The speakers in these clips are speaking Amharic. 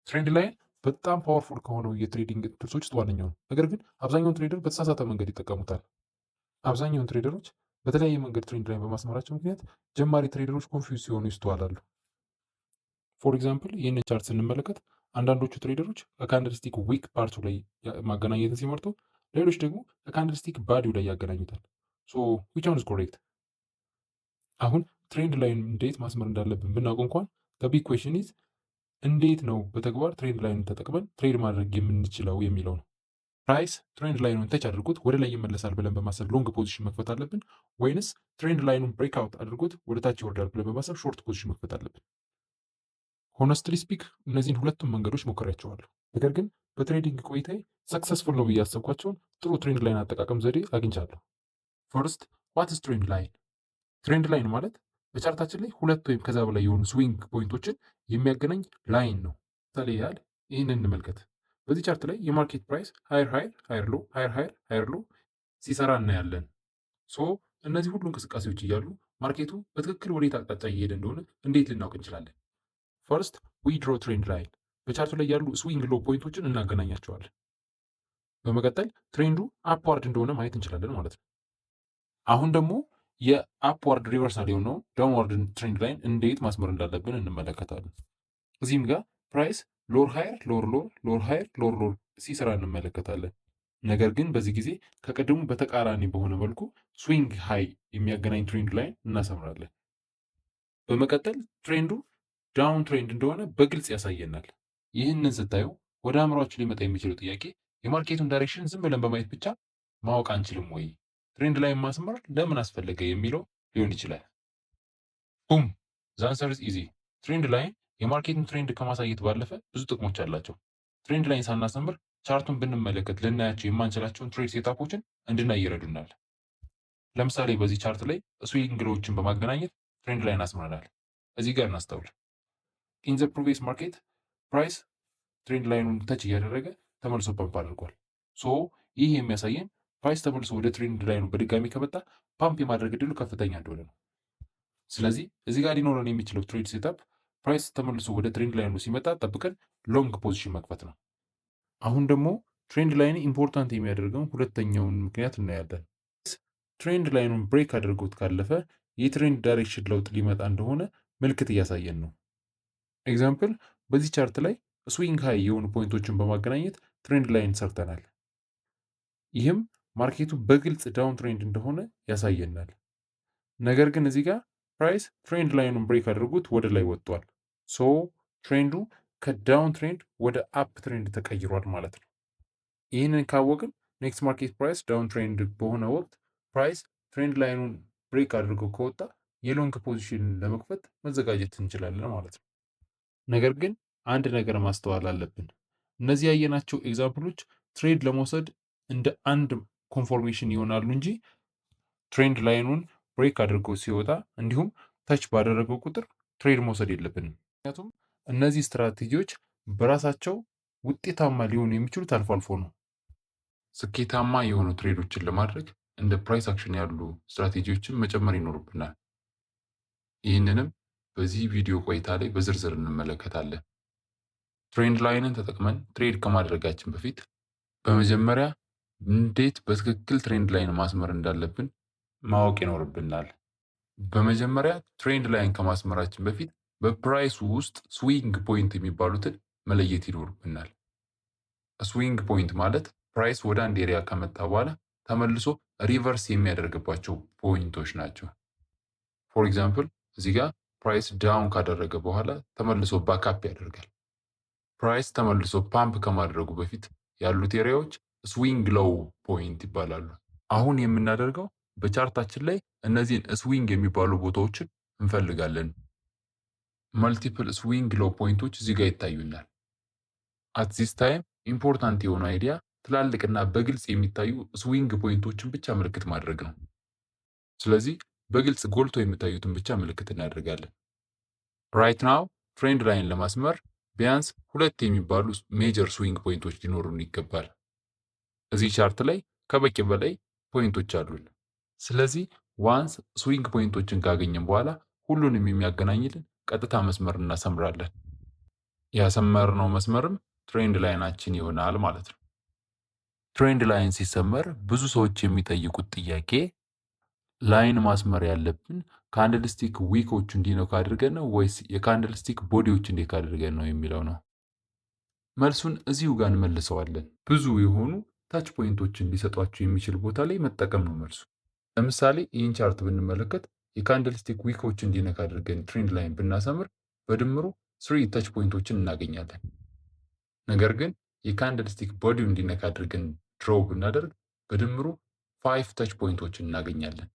Trend line በጣም powerful ከሆነው የ trading tools ኦች ውስጥ ዋነኛው ነው። ነገር ግን አብዛኛውን trader በተሳሳተ መንገድ ይጠቀሙታል። አብዛኛውን trader ኦች በተለያየ መንገድ trend line በማስመራቸው ምክንያት ጀማሪ trader ኦች confuse ሲሆኑ ይስተዋላሉ። For example፣ ይህንን chart ስንመለከት አንዳንዶቹ trader ኦች ከ candlestick wick part ኡ ላይ ማገናኘትን ሲመርጡ፣ ሌሎች ደግሞ ከ candlestick body ው ላይ ያገናኙታል። So which one is correct? አሁን trend line እንዴት ማስመር እንዳለብን ብናውቅ እንኳን big question is እንዴት ነው በተግባር trend line ተጠቅመን trade ማድረግ የምንችለው የሚለው ነው። Price trend line ኑን touch አድርጎት ወደ ላይ ይመለሳል ብለን በማሰብ long position መክፈት አለብን ወይንስ trend line ኑን break out አድርጎት ወደ ታች ይወርዳል ብለን በማሰብ short position መክፈት አለብን? Honestly speak፣ እነዚህን ሁለቱም መንገዶች ሞክሬያቸዋለሁ። ነገር ግን በ trading ቆይታዬ successful ነው ብዬ ያሰብኳቸውን ጥሩ trend line አጠቃቀም ዘዴ አግኝቻለሁ። First, what is trend line? Trend line ማለት በ chart ኣችን ላይ ሁለት ወይም ከዛ በላይ የሆኑ swing point ኦችን የሚያገናኝ line ነው። ምሳሌ ያህል ይህንን እንመልከት። በዚህ chart ላይ የ market price higher high፣ higher low፣ higher high፣ higher low ሲሰራ እናያለን። So እነዚህ ሁሉ እንቅስቃሴዎች እያሉ market ኡ በትክክል ወዴት አቅጣጫ እየሄደ እንደሆነ እንዴት ልናውቅ እንችላለን? First, we draw trend line። በ chart ኡ ላይ ያሉ swing low point ኦችን እናገናኛቸዋለን። በመቀጠል trend ኡ upward እንደሆነ ማየት እንችላለን ማለት ነው። አሁን ደግሞ የ upward reversal የሆነው downward trend line እንዴት ማስመር እንዳለብን እንመለከታለን። እዚህም ጋር price lower higher፣ lower lower፣ lower higher፣ lower lower ሲሰራ እንመለከታለን። ነገር ግን በዚህ ጊዜ ከቅድሙ በተቃራኒ በሆነ መልኩ swing high የሚያገናኝ trend line እናሰምራለን። በመቀጠል trend ኡ down trend እንደሆነ በግልጽ ያሳየናል። ይህንን ስታዩ ወደ አእምሯችሁ ሊመጣ የሚችለው ጥያቄ የ market ኡን direction ዝም ብለን በማየት ብቻ ማወቅ አንችልም ወይ? Trend line ማስመር ለምን አስፈለገ የሚለው ሊሆን ይችላል። Boom, the answer is easy። Trend line የ market ኡን trend ከማሳየት ባለፈ ብዙ ጥቅሞች አላቸው። Trend line ሳናሰምር chart ኡን ብንመለከት ልናያቸው የማንችላቸውን trade setup ኦችን እንድናይ ይረዱናል። ለምሳሌ በዚህ chart ላይ swing low ዎችን በማገናኘት trend line አስምረናል። እዚህ ጋር እናስተውል። In the previous market, price trend line ኑን touch እያደረገ ተመልሶ ፓምፕ አድርጓል። So ይህ የሚያሳየን price ተመልሶ ወደ trend line ኑ በድጋሚ ከመጣ ፓምፕ የማድረግ እድሉ ከፍተኛ እንደሆነ ነው። ስለዚህ እዚህ ጋር ሊኖረን የሚችለው trade setup price ተመልሶ ወደ trend line ኑ ሲመጣ ጠብቀን long position መክፈት ነው። አሁን ደግሞ trend line important የሚያደርገውን ሁለተኛውን ምክንያት እናያለን። Trend line ኑን break አድርጎት ካለፈ የ trend direction ለውጥ ሊመጣ እንደሆነ ምልክት እያሳየን ነው። Example፣ በዚህ chart ላይ swing high የሆኑ point ኦችን በማገናኘት trend line ሰርተናል። ይህም market ኡ በግልጽ down trend እንደሆነ ያሳየናል። ነገር ግን እዚህ ጋር price trend line ኑን break አድርጎት ወደ ላይ ወጥቷል። So trend ኡ ከ down trend ወደ up trend ተቀይሯል ማለት ነው። ይህንን ካወቅን next market price down trend በሆነ ወቅት price trend line ኑን break አድርጎ ከወጣ የ long position ለመክፈት መዘጋጀት እንችላለን ማለት ነው። ነገር ግን አንድ ነገር ማስተዋል አለብን። እነዚህ ያየናቸው example ኦች trade ለመውሰድ እንደ አንድ confirmation ይሆናሉ እንጂ trend line ኑን break አድርጎ ሲወጣ እንዲሁም touch ባደረገው ቁጥር trade መውሰድ የለብንም። ምክንያቱም እነዚህ ስትራቴጂዎች በራሳቸው ውጤታማ ሊሆኑ የሚችሉት አልፎ አልፎ ነው። ስኬታማ የሆኑ trade ኦችን ለማድረግ እንደ price action ያሉ ስትራቴጂዎችን መጨመር ይኖርብናል። ይህንንም በዚህ ቪዲዮ ቆይታ ላይ በዝርዝር እንመለከታለን። Trend line ን ተጠቅመን trade ከማድረጋችን በፊት በመጀመሪያ እንዴት በትክክል trend line ማስመር እንዳለብን ማወቅ ይኖርብናል። በመጀመሪያ trend line ከማስመራችን በፊት በ price ውስጥ swing point የሚባሉትን መለየት ይኖርብናል። Swing point ማለት price ወደ አንድ area ከመጣ በኋላ ተመልሶ reverse የሚያደርግባቸው point ኦች ናቸው። For example፣ እዚህ ጋር price down ካደረገ በኋላ ተመልሶ back up ያደርጋል። Price ተመልሶ ፓምፕ ከማድረጉ በፊት ያሉት area ዎች swing low point ይባላሉ። አሁን የምናደርገው በ chart ኣችን ላይ እነዚህን swing የሚባሉ ቦታዎችን እንፈልጋለን። Multiple swing low point ኦች እዚህ ጋር ይታዩናል። At this time important የሆነ idea ትላልቅና በግልጽ የሚታዩ swing point ኦችን ብቻ ምልክት ማድረግ ነው። ስለዚህ በግልጽ ጎልቶ የሚታዩትን ብቻ ምልክት እናደርጋለን። Right now trend line ለማስመር ቢያንስ ሁለት የሚባሉ major swing point ኦች ሊኖሩን ይገባል። እዚህ chart ላይ ከበቂ በላይ point ኦች አሉን። ስለዚህ once swing point ኦችን ካገኘን በኋላ ሁሉንም የሚያገናኝልን ቀጥታ መስመር እናሰምራለን። ያሰመርነው መስመርም trend line ኣችን ይሆናል ማለት ነው። Trend line ሲሰመር ብዙ ሰዎች የሚጠይቁት ጥያቄ line ማስመር ያለብን candlestick wick ኦቹ እንዲነኩ አድርገን ነው ወይስ የ candlestick body ዎች እንዲነካ አድርገን ነው የሚለው ነው። መልሱን እዚሁ ጋር እንመልሰዋለን። ብዙ የሆኑ touch point ኦችን ሊሰጧችሁ የሚችል ቦታ ላይ መጠቀም ነው መልሱ። ለምሳሌ ይህን chart ብንመለከት የ candlestick wick ኦች እንዲነካ አድርገን trend line ብናሰምር በድምሩ three touch point ኦችን እናገኛለን። ነገር ግን የ candlestick body ው እንዲነካ አድርገን draw ብናደርግ በድምሩ five touch point ኦችን እናገኛለን።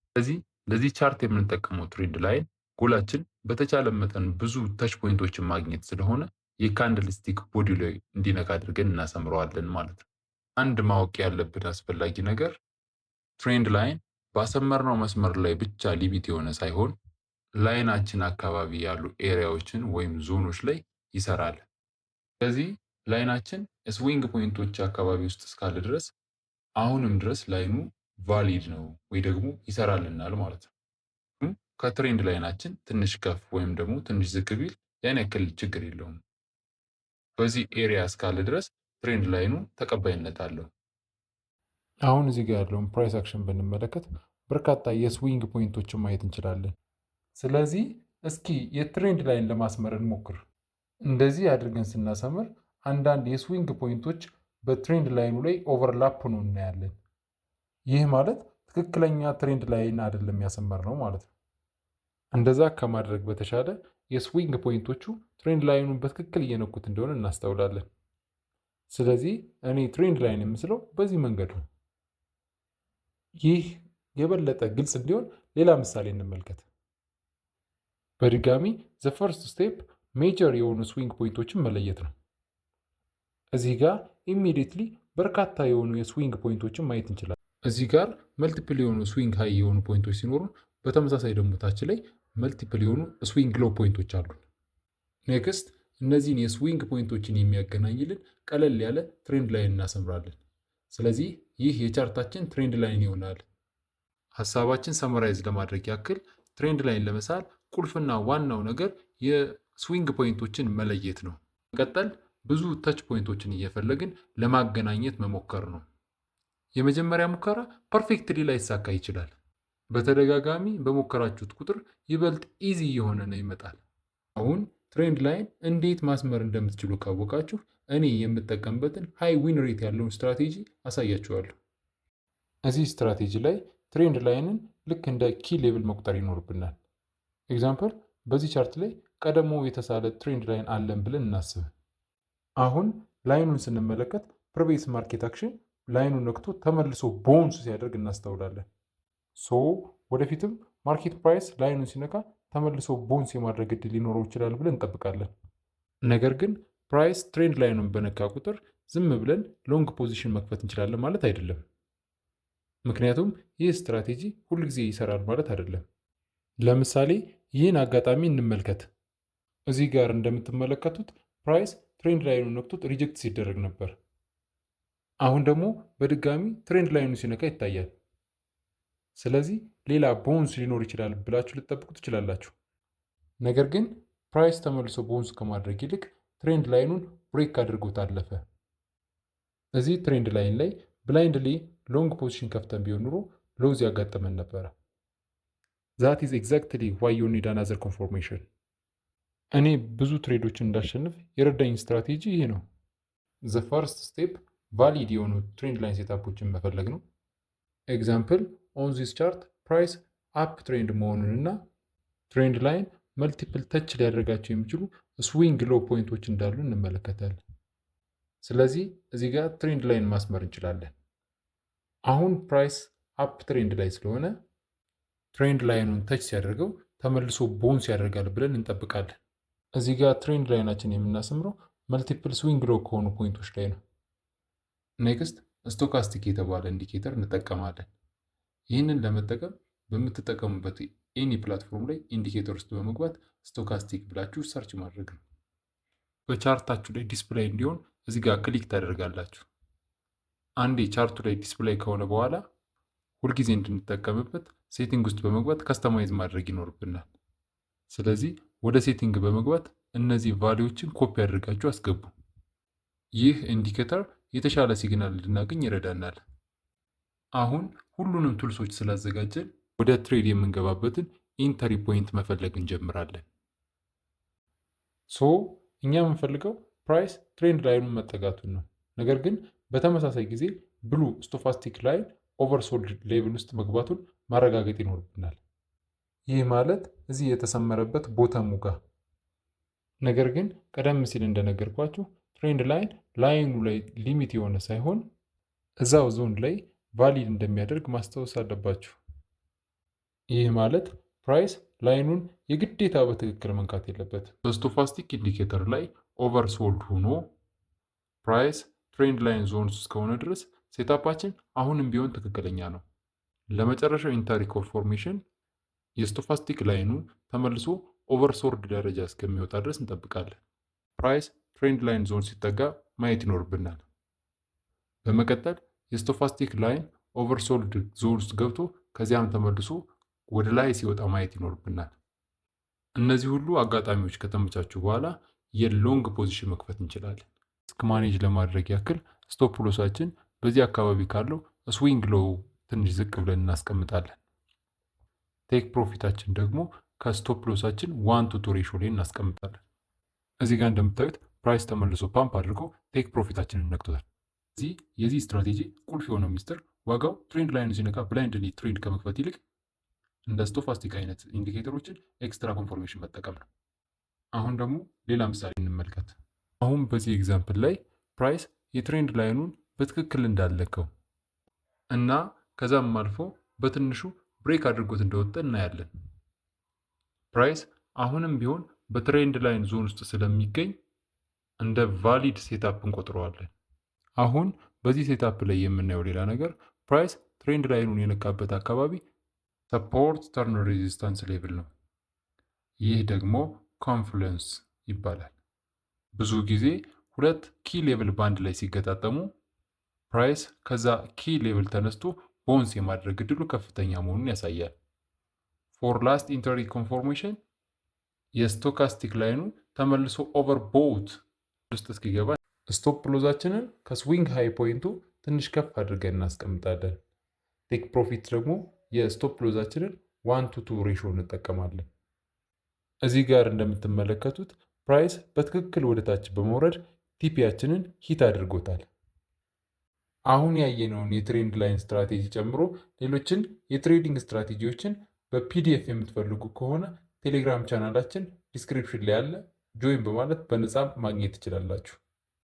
ስለዚህ ለዚህ chart የምንጠቀመው trend line goal ኣችን በተቻለ መጠን ብዙ touch point ኦችን ማግኘት ስለሆነ የ candlestick body ላይ እንዲነካ አድርገን እናሰምረዋለን ማለት ነው። አንድ ማወቅ ያለብን አስፈላጊ ነገር trend line ባሰመርነው መስመር ላይ ብቻ limit የሆነ ሳይሆን line ኣችን አካባቢ ያሉ area ዎችን ወይም ዞኖች ላይ ይሰራል። ስለዚህ line ኣችን swing point ኦች አካባቢ ውስጥ እስካለ ድረስ አሁንም ድረስ line ኑ valid ነው ወይ ደግሞ ይሰራልናል ማለት ነው። ከ trend line ኣችን ትንሽ ከፍ ወይም ደግሞ ትንሽ ዝቅ ቢል ያን ያክል ችግር የለውም። በዚህ area እስካለ ድረስ trend line ኑ ተቀባይነት አለው። አሁን እዚህ ጋር ያለውን price action ብንመለከት በርካታ የ swing point ኦችን ማየት እንችላለን። ስለዚህ እስኪ የ trend line ለማስመር እንሞክር። እንደዚህ አድርገን ስናሰምር አንዳንድ የ swing point ኦች በ trend line ኑ ላይ overlap ሆኖ እናያለን። ይህ ማለት ትክክለኛ trend line አይደለም ያሰመርነው ማለት ነው። እንደዛ ከማድረግ በተሻለ የ swing point ኦቹ trend line ኑን በትክክል እየነኩት እንደሆነ እናስተውላለን። ስለዚህ እኔ trend line የምስለው በዚህ መንገድ ነው። ይህ የበለጠ ግልጽ እንዲሆን ሌላ ምሳሌ እንመልከት። በድጋሚ the first step major የሆኑ swing point ኦችን መለየት ነው። እዚህ ጋር immediately በርካታ የሆኑ የ swing point ኦችን ማየት እንችላለን። እዚህ ጋር multiple የሆኑ swing high የሆኑ point ኦች ሲኖሩ በተመሳሳይ ደግሞ ታች ላይ multiple የሆኑ swing low point ኦች አሉ። Next እነዚህን የ swing point ኦችን የሚያገናኝልን ቀለል ያለ trend line እናሰምራለን። ስለዚህ ይህ የ chart ኣችን trend line ይሆናል። ሀሳባችን summarize ለማድረግ ያክል trend line ለመሳል ቁልፍና ዋናው ነገር የ swing point ኦችን መለየት ነው። መቀጠል ብዙ touch point ኦችን እየፈለግን ለማገናኘት መሞከር ነው። የመጀመሪያ ሙከራ perfectly ላይሳካ ይችላል። በተደጋጋሚ በሞከራችሁት ቁጥር ይበልጥ easy እየሆነ ነው ይመጣል። አሁን trend line እንዴት ማስመር እንደምትችሉ ካወቃችሁ እኔ የምጠቀምበትን high win rate ያለውን ስትራቴጂ አሳያችኋለሁ። እዚህ ስትራቴጂ ላይ trend line ን ልክ እንደ key level መቁጠር ይኖርብናል። Example፣ በዚህ chart ላይ ቀድሞ የተሳለ trend line አለን ብለን እናስብ። አሁን line ኑን ስንመለከት previous market action line ኑን ነክቶ ተመልሶ bounce ሲያደርግ እናስተውላለን። So ወደፊትም market price line ኑን ሲነካ ተመልሶ bounce የማድረግ እድል ሊኖረው ይችላል ብለን እንጠብቃለን። ነገር ግን price trend line ኑን በነካ ቁጥር ዝም ብለን long position መክፈት እንችላለን ማለት አይደለም። ምክንያቱም ይህ ስትራቴጂ ሁልጊዜ ይሰራል ማለት አይደለም። ለምሳሌ ይህን አጋጣሚ እንመልከት። እዚህ ጋር እንደምትመለከቱት price trend line ኑን ነክቶት reject ሲደረግ ነበር። አሁን ደግሞ በድጋሚ trend line ኑ ሲነካ ይታያል። ስለዚህ ሌላ bounce ሊኖር ይችላል ብላችሁ ልትጠብቁ ትችላላችሁ። ነገር ግን price ተመልሶ bounce ከማድረግ ይልቅ trend line ኑን break አድርጎት አለፈ። እዚህ trend line ላይ blindly long position ከፍተን ቢሆን ኑሮ loss ያጋጠመን ነበረ። That is exactly why you need another confirmation። እኔ ብዙ trade ኦችን እንዳሸንፍ የረዳኝ ስትራቴጂ ይሄ ነው። The first step valid የሆኑ trend line setup ኦችን መፈለግ ነው። Example፣ on this chart price uptrend መሆኑን እና trend line multiple touch ሊያደርጋቸው የሚችሉ swing low point ኦች እንዳሉ እንመለከታለን። ስለዚህ እዚህ ጋር trend line ማስመር እንችላለን። አሁን price uptrend ላይ ስለሆነ trend line ኑን touch ሲያደርገው ተመልሶ bounce ያደርጋል ብለን እንጠብቃለን። እዚህ ጋር trend line ኣችን የምናሰምረው multiple swing low ከሆኑ point ኦች ላይ ነው። Next stochastic የተባለ indicator እንጠቀማለን። ይህንን ለመጠቀም በምትጠቀሙበት any platform ላይ indicator ውስጥ በመግባት stochastic ብላችሁ search ማድረግ ነው። በ chart ኣችሁ ላይ display እንዲሆን እዚህ ጋር click ታደርጋላችሁ። አንዴ chart ኡ ላይ display ከሆነ በኋላ ሁልጊዜ እንድንጠቀምበት setting ውስጥ በመግባት customize ማድረግ ይኖርብናል። ስለዚህ ወደ setting በመግባት እነዚህ value ዎችን copy አድርጋችሁ አስገቡ። ይህ indicator የተሻለ signal እንድናገኝ ይረዳናል። አሁን ሁሉንም tools ኦች ስላዘጋጀን ወደ trade የምንገባበትን entry point መፈለግ እንጀምራለን። So እኛ የምንፈልገው price trend line ኑን መጠጋቱን ነው። ነገር ግን በተመሳሳይ ጊዜ blue stochastic line oversold level ውስጥ መግባቱን ማረጋገጥ ይኖርብናል። ይህ ማለት እዚህ የተሰመረበት bottom ኡ ጋር። ነገር ግን ቀደም ሲል እንደነገርኳችሁ trend line ኑ ላይ limit የሆነ ሳይሆን እዛው ዞን ላይ valid እንደሚያደርግ ማስታወስ አለባችሁ። ይህ ማለት price line ኑን የግዴታ በትክክል መንካት የለበትም። በ stochastic indicator ላይ oversold ሆኖ price trend line zone እስከሆነ ድረስ setup ኣችን አሁንም ቢሆን ትክክለኛ ነው። ለመጨረሻው entry confirmation የ stochastic line ኑ ተመልሶ oversold ደረጃ እስከሚወጣ ድረስ እንጠብቃለን። Price trend line zone ሲጠጋ ማየት ይኖርብናል። በመቀጠል የ stochastic line oversold zone ውስጥ ገብቶ ከዚያም ተመልሶ ወደ ላይ ሲወጣ ማየት ይኖርብናል። እነዚህ ሁሉ አጋጣሚዎች ከተመቻቹ በኋላ የ long position መክፈት እንችላለን። Risk manage ለማድረግ ያክል stop loss ኣችን በዚህ አካባቢ ካለው swing low ትንሽ ዝቅ ብለን እናስቀምጣለን። Take profit ኣችን ደግሞ ከ stop loss ኣችን 1 to 2 ratio ላይ እናስቀምጣለን። እዚህ ጋር እንደምታዩት price ተመልሶ ፓምፕ አድርጎ take profit ኣችንን ነክቶታል። እዚህ የዚህ ስትራቴጂ ቁልፍ የሆነው ሚስጥር ዋጋው trend line ኑ ሲነካ blindly trade ከመክፈት ይልቅ እንደ stochastic አይነት indicator ኦችን extra confirmation መጠቀም ነው። አሁን ደግሞ ሌላ ምሳሌ እንመልከት። አሁን በዚህ example ላይ price የ trend line ኑን በትክክል እንዳልነካው እና ከዛም አልፎ በትንሹ break አድርጎት እንደወጣ እናያለን። Price አሁንም ቢሆን በ trend line zone ውስጥ ስለሚገኝ እንደ valid setup እንቆጥረዋለን። አሁን በዚህ setup ላይ የምናየው ሌላ ነገር price trend line ኑን የነካበት አካባቢ support turn resistance level ነው። ይህ ደግሞ confluence ይባላል። ብዙ ጊዜ ሁለት key level ባንድ ላይ ሲገጣጠሙ price ከዛ key level ተነስቶ bounce የማድረግ እድሉ ከፍተኛ መሆኑን ያሳያል። For last entry confirmation የ stochastic line ኑ ተመልሶ overbought ውስጥ እስኪገባ stop loss ኣችንን ከ swing high point ኡ ትንሽ ከፍ አድርገን እናስቀምጣለን። Take profit ደግሞ የ stop loss ኣችንን 1 to 2 ratio እንጠቀማለን። እዚህ ጋር እንደምትመለከቱት price በትክክል ወደ ታች በመውረድ TP ያችንን hit አድርጎታል። አሁን ያየነውን የ trend line strategy ጨምሮ ሌሎችን የ trading strategy ዎችን በ PDF የምትፈልጉ ከሆነ ቴሌግራም channel ኣችን description ላይ አለ፣ join በማለት በነፃ ማግኘት ትችላላችሁ።